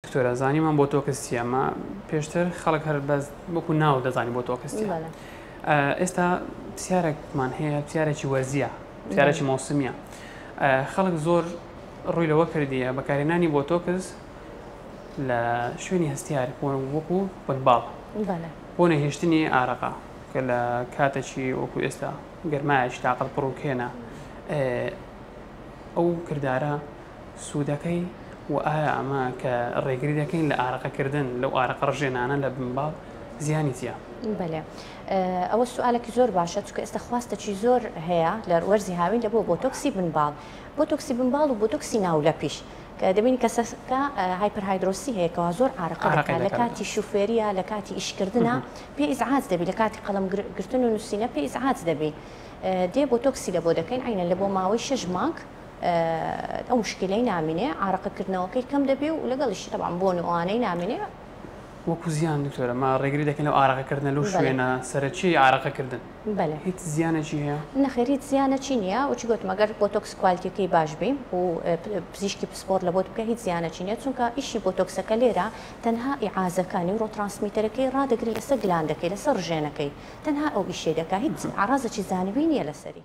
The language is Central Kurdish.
دکتۆرە زانیمان بۆتۆکس چیە ئەمە پێشتر خەڵک هەر بەس وەکو ناو دەزانی بۆتۆکس چیە ئێستا پرسیارێکمان هەیە پرسیارێکی وەرزیە پرسیارێکی مۆسمیە خەڵک زۆر ڕووی لەوە کردیە بەکارهێنانی بۆتۆکس لە شوێنی هەستیار وەکو بنباڵ بۆ نەهێشتنی ئارەقە کە لە کاتێکی وەکو ئێستا گەرمایەکی تاقەت پڕوکێنە ئەو کردارە سوودەکەی و ئایا ئەمە کە ڕێگری دەکەین لە ئارەقە کردن لەو ئارەقە ڕژێنانە لە بنباڵ زیانی چیە؟ بەلێ ئەوە سوالێکی زۆر باشە چونکە ئێستا خواستەکی زۆر هەیە لە وەرزی هاوین لە بۆ بۆتۆکسی بنباڵ بۆتۆکسی بنباڵ و بۆتۆکسی ناولەپیش کە دەبینی کەسەکە hyperhidrosis ی هەیە کەوا زۆر ئارەقە دەکات لە کاتی شوفێریە لە کاتی ئیشکردنا پێ ئیزعاج دەبی لە کاتی قەڵەم گرتن و نووسینە پێ ئیزعاج دەبی دێ بۆتۆکسی لە بۆ دەکەین عینەن لە بۆ ماوەی شەش مانگ ئەو موشکیلەی نامینێ عارەقە کردنەوەکەی کەم دەبێ و لەگەڵیشی تەبعەن بۆن و ئەوانەی نامینێ. وەکو زیان دکتۆرە ما ڕێگری دەکەین لەو ئارەقە کردنە لەو شوێنە سەرەکیەی ئارەقە کردن بەلێ هیچ زیانێکی هەیە؟ نەخێر هیچ زیانەکی نییە وەکی گۆتم ئەگەر بۆتۆکس کوالتیەکەی باش بی و پزیشکی پسپۆر لە بۆت بکە هیچ زیانەکی نییە چونکە ئیشی بۆتۆکسەکە لێرە تەنها ئیعازەکە نیورۆترانسمیتەرەکەی ڕادەگری لەسەر gland ەکەی لەسەر ڕژێنەکەی تەنها ئەو ئیشەی دەکا هیچ عەڕازەکی جانبی نییە لەسەری.